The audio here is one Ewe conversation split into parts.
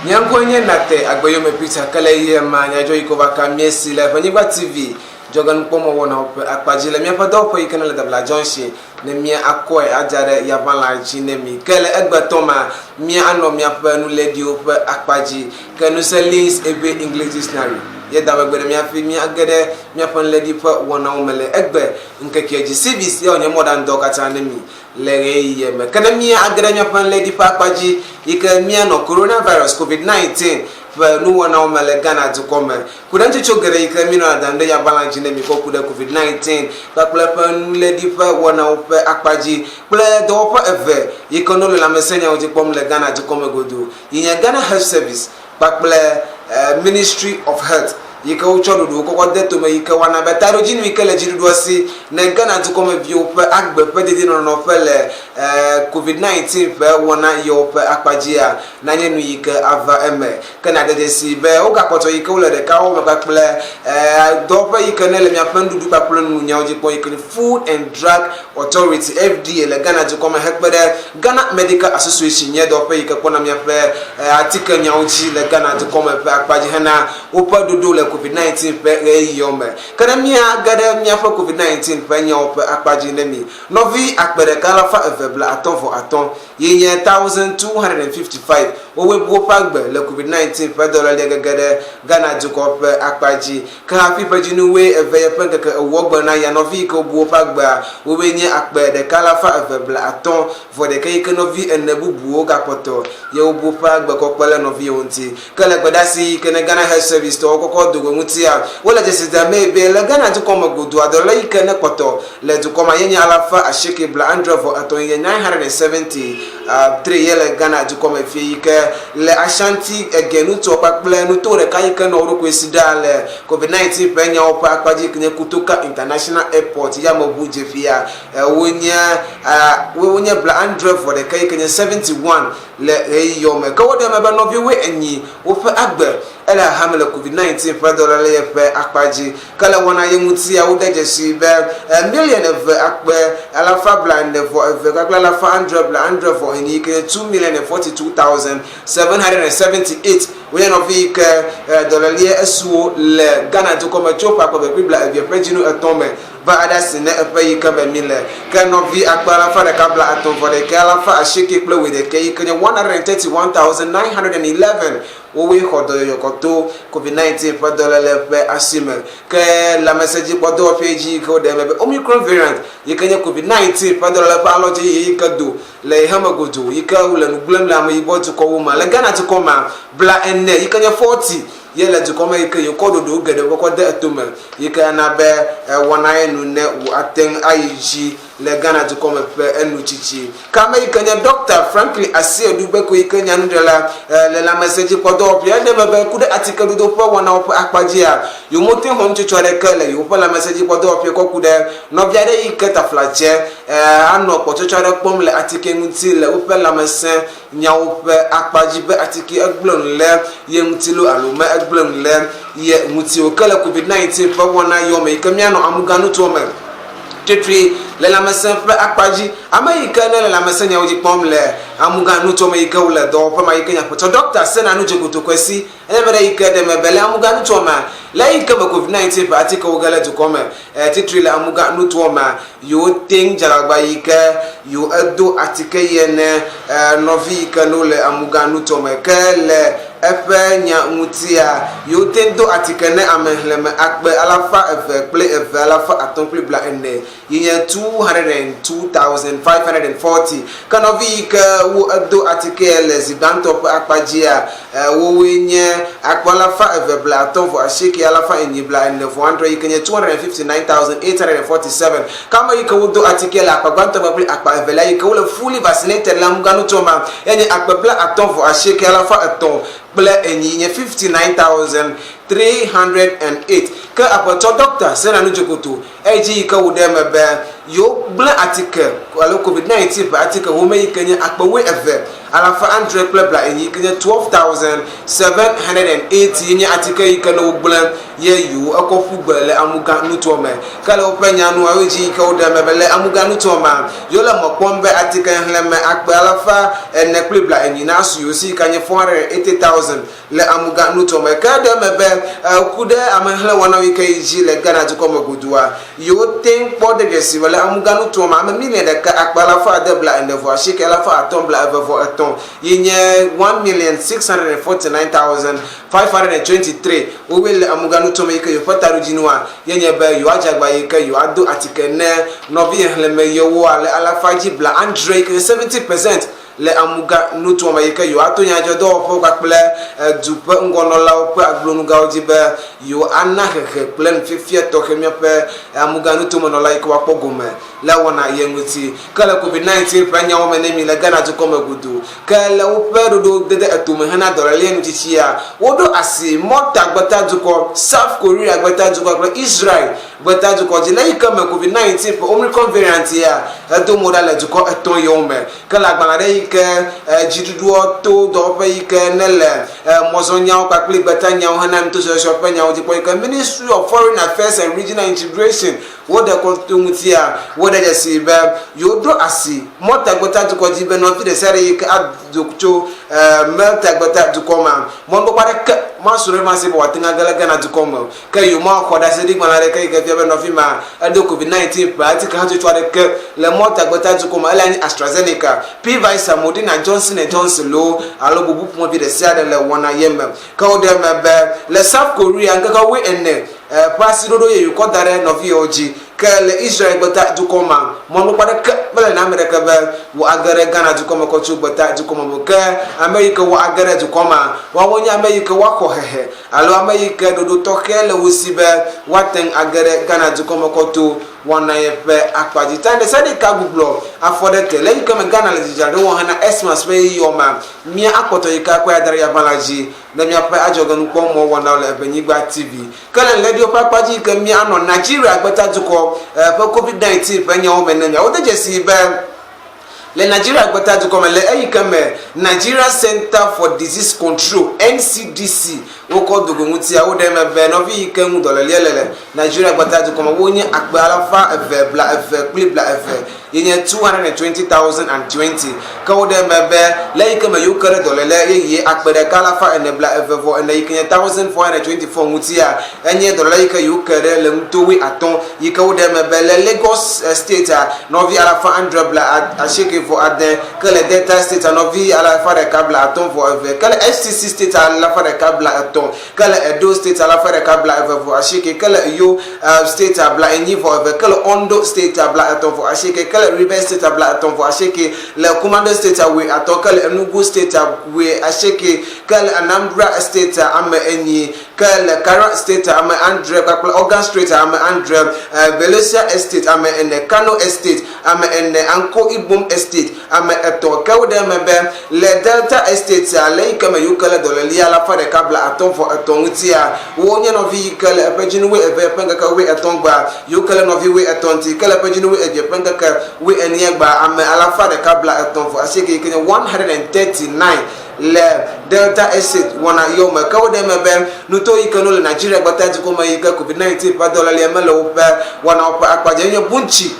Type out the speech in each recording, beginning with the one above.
Nye ŋkɔe nye Nate Agbeyome Peter ke le yie ma nyadzɔ yi ko va ka mie si le Ʋenyigba TV dzɔgenukpɔmɔ wɔnawo ƒe akpa dzi le míaƒe dɔwɔƒe yi ke ne le Dabla Junction ne mía akɔe adza ɖe yaʋalã dzi ne mi. Ke le egbetɔ ma mía anɔ míaƒe nuléɖiwo ƒe akpa dzi ke nuse Leans Ebe English Dictionary ye da megbe ɖe mía fi mía ge ɖe míaƒe nuléɖi ƒe wɔnawo me le egbe ŋkekea dzi. CVs ye wònye mɔɖaŋudɔ katã ne mi le ɣeyiɣi me. Ke ne míage ɖe míaƒe nuléɖi ƒe akpa dzi yi ke míanɔ coronavirus, COVID-19, ƒe nuwɔnawo me le Ghana dukɔ me. Ku ɖe nutsotso geɖe yi ke míenɔna dam ɖe yabalã dzi ne míkɔ ku ɖe COVID-19 kpakple eƒe nuléɖi ƒe wɔnawo ƒe akpa dzi kple dɔwɔƒe eve yi ke nole lãmesẽnyawo dzi kpɔm le Ghana dukɔ me godoo yi nye Ghana Health Service kpakple Ministry of Health yi ke wotsɔ ɖoɖowo kɔkɔ de tome yi ke woana be taɖodzinu yi ke le dziɖuɖua si ne Ghana dukɔmeviwo ƒe agbe ƒe dedienɔnɔ ƒe le COVID-19 ƒe wɔna yewo ƒe akpa dzia nanye nu yi ke ava eme. Ke nàde dzesii be wogakpɔtɔ yi ke wole ɖekawɔwɔ me kpakple dɔwɔƒe yi ke nele miaƒe nuɖuɖu kpakple nununyawo dzi kpɔm yi ke nye Food and Drug Authority, FDA, le Ghana dukɔ me hekpe ɖe Ghana Medical Association nye dɔwɔƒe yi ke kpɔna miaƒe atikenyawo dzi le Ghana dukɔ me ƒe akpa dzi hena woƒe ɖoɖo le COVID-19 ƒe ɣeyiɣiawo me. Ke ne míage ɖe míaƒe COVID-19 ƒe nyawo ƒe akpa dzi ne mi nɔvi 1255 yi nye 1255 wowoe bu woƒe agbe le COVID-19 ƒe dɔlélia gege ɖe Ghana dukɔ ƒe akpa dzi. Ke hafi ƒe dzinu wue eve ye ƒe ŋkeke ewoa gbe na ya nɔvi yi ke wobu woƒe agbea wowoe nye 1250 yi ke nɔvi ene bubuwo gakpɔtɔ ye wobu woƒe agbe kɔ kpe ɖe nɔviwo ŋuti. Ke le gbedeasi yi ke ne Ghana Health Service tɔwo kɔkɔ do go ŋutia, wole dzesi demee be le Ghana dukɔ me godoa, dɔléle yi ke ne kpɔtɔ le dukɔ ma ye nye 893 yi nye 973 ye le Ghana dukɔ me fie yi ke le Ashanti ege nutoa kpakple nuto ɖeka yi ke nɔ wo ɖokui si ɖaa le COVID-19 ƒe nyawo ƒe akpa dzi yi ke nye Kotoka International Airport yameʋu dzeƒea. Wonye wonye 71 yi ke nye 71 le ɣeyiɣiawo me. Ke woɖe eme be nɔvi wuienyi woƒe agbe ele xaxa me le COVID-19 ƒe dɔléle ƒe akpa dzi. Ke le wɔna ye ŋutia, wode dzesii be miliɔn eve akpe alafa blaene vɔ eve kpakple alafa adre blaadre vɔ enyi yi ke nye 2,042,778 wonye nɔvi yi ke dɔléleɛ esuwo le Ghana dukɔ me tso ƒe akpe eve kple blaeve ƒe dzinu etɔ̃ me va aɖe asi ne eƒe yi ke me mi le. Ke nɔvi akpe alafa ɖeka bla etɔ̃ vɔ ɖekɛ alafa asieke kple wuiɖekɛ yi ke nye 131,911 wowoe xɔ dɔyɔyɔ kɔ to COVID-19 ƒe dɔléle ƒe asi me. Ke lãmesẽdzikpɔdɔwɔƒee dzi yi ke woɖe eme be Omicron variant yi ke nye COVID-19 ƒe dɔléle ƒe alɔdze yeye yi ke do le xexeme godoo yi ke wole nu gblẽm le ameyibɔ dukɔwo me le Ghana dukɔ mea, bla ene yi ke nye 40 ye le dukɔ me yi ke yewokɔ ɖoɖo geɖewo kɔkɔ de eto me yi ke ana be wɔna ye nu ne wòate ŋu ayi dzi le Ghana dukɔ me ƒe enutsitsi. Ke ame yi ke nye Ɖɔkta Franklin Asiedu Beko yi ke nye nuɖela le lãmesẽdzikpɔdɔwɔƒea eɖe eme be ku ɖe atikeɖoɖo ƒe wɔnawo ƒe akpa dzia, yewometeŋ xɔ nutsotso aɖeke le yewoƒe lãmesẽdzikpɔdɔwɔƒea kɔ ku ɖe nɔvi aɖe yi ke taflatse anɔ kpɔtsɔtsɔ aɖe kpɔm le atike ŋuti le woƒe lãmesẽ nyawo ƒe akpa dzi be atike egblẽ nu le ye ŋuti loo alo me egblẽ nu le ye ŋuti o. Ke le COVID-19 ƒe wɔna yɔ me yi ke míanɔ amuganutoa me titri le lãmesẽ ƒe akpa dzi, ame yi ke ne le lãmesẽnyawo dzi kpɔm le amuganutoa me yi ke wole dɔwɔƒe ma yi ke nye aƒetɔ Ɖɔkta Sena Nudzogotokoe si enye ame ɖe yi ke ɖe eme be le amuganutoa mea, le eyi ke me COVID-19 ƒe atikewo ge le dukɔ me titri le amuga nutoa mea, yewo teŋ dze agbagba yi ke yewo edo atike ye ne nɔvi yi ke no le amuga nutoa me. Ke le eƒe nya ŋutia, yewo teŋ do atike ne ame xlẽme akpe 202 540 yi nye 202,540. Ke nɔvi yi ke wo edo atikea le zi gbãtɔ ƒe akpa dzia, wowoe nye akpe 258 440 yi ke nye 259,847. Ke ame yi ke wodo atikea le akpa gbãtɔ me kple akpa evelia yi ke wole fully vaccinated le amuganutoa mea, enye akpe 53 308 yi nye 59,308. Ke aƒetɔ ɖɔkta Sena Nudzokoto eyi dzi yi ke wòɖe eme be yewogblẽ atike alo Covid 19 ƒe atike home yi ke nye akpe wuieve alafa adre kple blaenyi yi ke nye 12,780 ye nye atike yi ke ne wogblẽ ye yewo ekɔ ƒu gbe le Amuga nutoa me. Ke le woƒe nya nua eyi dzi yi ke woɖe eme be le Amuga nutoa mea, yewole mɔ kpɔm be atike xexlẽme akpe alafa ene kple blaenyi nasu yewo si yi ke nye 480,000 le Amuga nutoa me. Ke eɖe eme be ku ɖe amehlẽwɔnawo yi ke yi dzi le Ghana dukɔ me godoa, yewo teŋ kpɔ de dzesi be le Amuga nutoa me, ame miliɔn ɖeka akpe alafa ade 48 alafa atɔ̃ 23 yi nye 1,649,523 wowoe le Amuga nutoa me yi ke yewoƒe taɖodzinua ye nye be yewoadze agba yi ke yewoado atike ne nɔvi xexlẽme yewoa le alafa dzi 70 yi ke nye 70% Le Amuga nutoa me yi ke yewoato nyadzɔdɔwɔƒewo kpakple du ƒe ŋgɔnɔlawo ƒe agblonugawo dzi be yewoana hehe kple nufiafia tɔxɛ míaƒe Amuga nutomenɔla yi ke woakpɔ gome le wɔna ye ŋuti. Ke le Covid 19 ƒe nyawo me ne mi le Ghana dukɔ me godoo ke le woƒe ɖoɖo dede etome hena dɔléle nutsitsia, woɖo asi Malta gbetadukɔ, South Korea gbetadukɔ kple Israel gbetadukɔ dzi le eyi ke me Covid 19 ƒe Omicron variant ya edo mo ɖa le dukɔ etɔ̃ yewo me. Ke le agbalẽ aɖe yi ke dziɖuɖuɔ to dɔwɔƒe yi ke ne le mɔzɔnyawo kpakple gbetanyawo hena nutosɔsɔ ƒe nyawo dzikpɔ yi ke Ministry of Foreign Affairs and Regional Integration woɖe kɔ to ŋutia, woɖe dzesi be yewoɖo asi Malta gbetadukɔ dzi be nɔvi ɖesiaɖe yi ke ado tso Malta gbetadukɔ mea, mɔnukpɔkpɔ aɖeke masu ɖe ema si be wòate ŋu age ɖe Ghana dukɔ me o. Ke yewomexɔ ɖaseɖigbalẽ aɖeke yi ke fia be nɔvi ma eɖo Covid 19 ƒe atike hatsotso aɖeke le Malta gbetadukɔ me, ele anyi AstraZeneca, Pfizer, Moderna, Johnson and Johnson loo alo bubu ƒomevi ɖe sia ɖe le wɔna ye me. Ke woɖe eme be le South Korea ŋkeke wuiene ƒe asiɖoɖo ye yewokɔ da ɖe nɔvi yewo dzi. Ke le Israel gbeta dukɔ ma, mɔnukpɔkpɔ aɖeke mele na ame ɖeke be wòage ɖe Ghana dukɔ me kɔ tso gbeta dukɔ me o. Ke ame yi ke woage ɖe dukɔ ma, woawoe nye ame yi ke woaxɔ hehe alo ame yi ke ɖoɖo tɔxɛ le wo si be woate ŋu age ɖe Ghana dukɔ me kɔ to wɔna ye ƒe akpa dzi. Ta ɖesiaɖe ka gbuglɔ afɔ ɖe te le eyi ke me Ghana le dzidzra ɖo wɔm hena Xmas ƒe ɣeyiɣiwo mea, mía akpɔtɔ yi ke akɔe ada ɖe yaʋala dzi le míaƒe adzɔgenukpɔmɔ wɔnawo le Eʋenyigba TV. Ke le ɣletiwo ƒe akpa dzi yi ke míanɔ Nigeria gbetadukɔ ƒe Covid 19 ƒe nyawo me ne míawo de dzesii be le Nigeria gbetadukɔ me le eyi ke me Nigeria Center for Disease Control, NCDC, wokɔ dogo ŋutia woɖe eme be nɔvi yi ke ŋu dɔlélia le le Nigeria gbetadukɔ me wonye akpe alafa eve 20 kple 20 ye nye 220,020. Ke woɖe eme be le eyi ke me yewo ke ɖe dɔléle yeye akpe ɖeka alafa ene 24 yi ke nye 1424 ŋutia, enye dɔléle yi ke yewo ke ɖe le nuto wuiatɔ̃ yi ke woɖe eme be le Lagos State-a, nɔvi alafa adre 89, ke le Delta State-a, nɔvi alafa ɖeka 52, ke le FCC State-a, alafa ɖeka 30, ke le Edo State alafa ɖeka 28, ke le Uyo State 42, ke le Ondo State 38, ke le Rivers State 38, le Kumando State 5, ke le Enugu State 8, ke le Anambra State ame enyi, ke le Kara State ame adre kpakple Ogun State ame adre, Bayelsa State ame ene, Kano State ame ene, Anko Ibom State ame etɔ̃. Ke woɖe eme be le Delta State le yi ke me yiwo ke le dɔlélia alafa ɖeka 53 ŋutia, wonye nɔvi yi ke le eƒe dzinu wuieve ƒe ŋkeke wuietɔ̃ gbea, yiwo ke le nɔvi wuietɔ̃ ŋuti, ke le ƒe dzinu wuieve ƒe ŋkeke wuienea gbea, ame alafa ɖeka 39 yi ke nye 139 le Delta Estate wɔna yɔ me. Ke woɖe eme be nuto yi ke no le Nigeria gbeta dukɔ me yi ke Covid 19 ƒe dɔlélia mele woƒe wɔnawo ƒe akpa dzi enye Bunchi,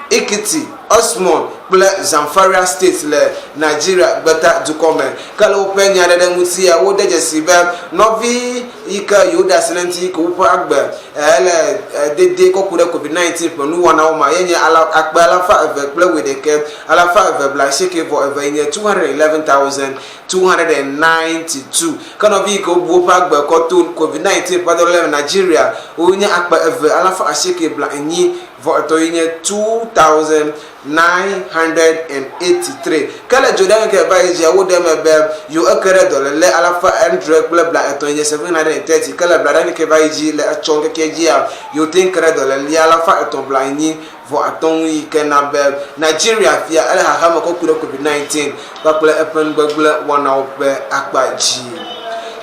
Ekiti, Osmond kple Zamfara State le Nigeria gbeta dukɔ me. Ke le woƒe nya ɖeɖe ŋutia, wode dzesi be nɔvi yi ke yewoɖe asi le ŋuti yi ke woƒe agbe ele dedie kɔ ku ɖe Covid 19 ƒe nuwɔnawo ma ye nye akpe alafa eve kple wuiɖekɛ alafa eve 92 yi nye 211,292. Ke nɔvi yi ke wobu woƒe agbe kɔ to Covid 19 ƒe dɔléle me Nigeria wonye akpe eve alafa asieke 43 yi nye 2983. Ke le Dzoɖa ŋkeke va yi dzia, woɖe eme be yewo eke ɖe dɔléle alafa adre kple 30 yi nye 730. Ke le Blaɖa ŋkeke va yi dzi le etsɔ ŋkekea dzia, yewo te ŋu ke ɖe dɔléle alafa etɔ̃ 45 ŋu yi ke na be Nigeria fia ele xaxa me kɔ ku ɖe Covid 19 kpakple eƒe nugbegblẽ wɔnawo ƒe akpa dzi.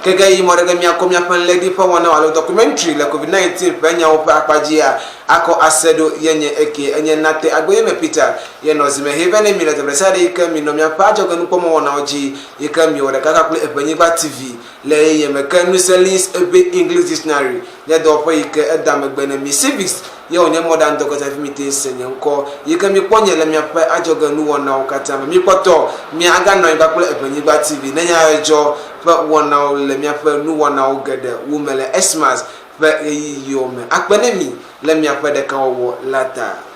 Keke yi mɔ ɖe ge miakɔ miaƒe nléɖi ƒe wɔnawo alo documentary le COVID-19 ƒe nyawo ƒe akpa dzia akɔ ase ɖo ye nye eke enye Nate Agboyeme Peter ye nɔ zime he vɛ ne mi le teƒe ɖesiaɖe yi ke mi nɔ miaƒe adzɔge nukpɔmɔwɔnawo dzi yi ke miwɔ ɖeka kpakple Eʋenyigba TV le ɣeyiɣi me ke Nuselin's Ebe English Dictionary nye dɔwɔƒe yi ke eda megbe ne mi Civics ye wònye mɔɖaŋudɔkɔta hafi mite se nye ŋkɔ yi ke mikpɔ nye le miaƒe adzɔge nuwɔnawo katã me. Mikpɔtɔ mia aganɔ anyi kpakple Eʋenyigba TV ne nya dzɔ ƒe wɔnawo le miaƒe nuwɔnawo geɖe wu me le Xmas ƒe ɣeyiɣiwo me. Akpe ne mi le miaƒe ɖekawɔwɔ la ta.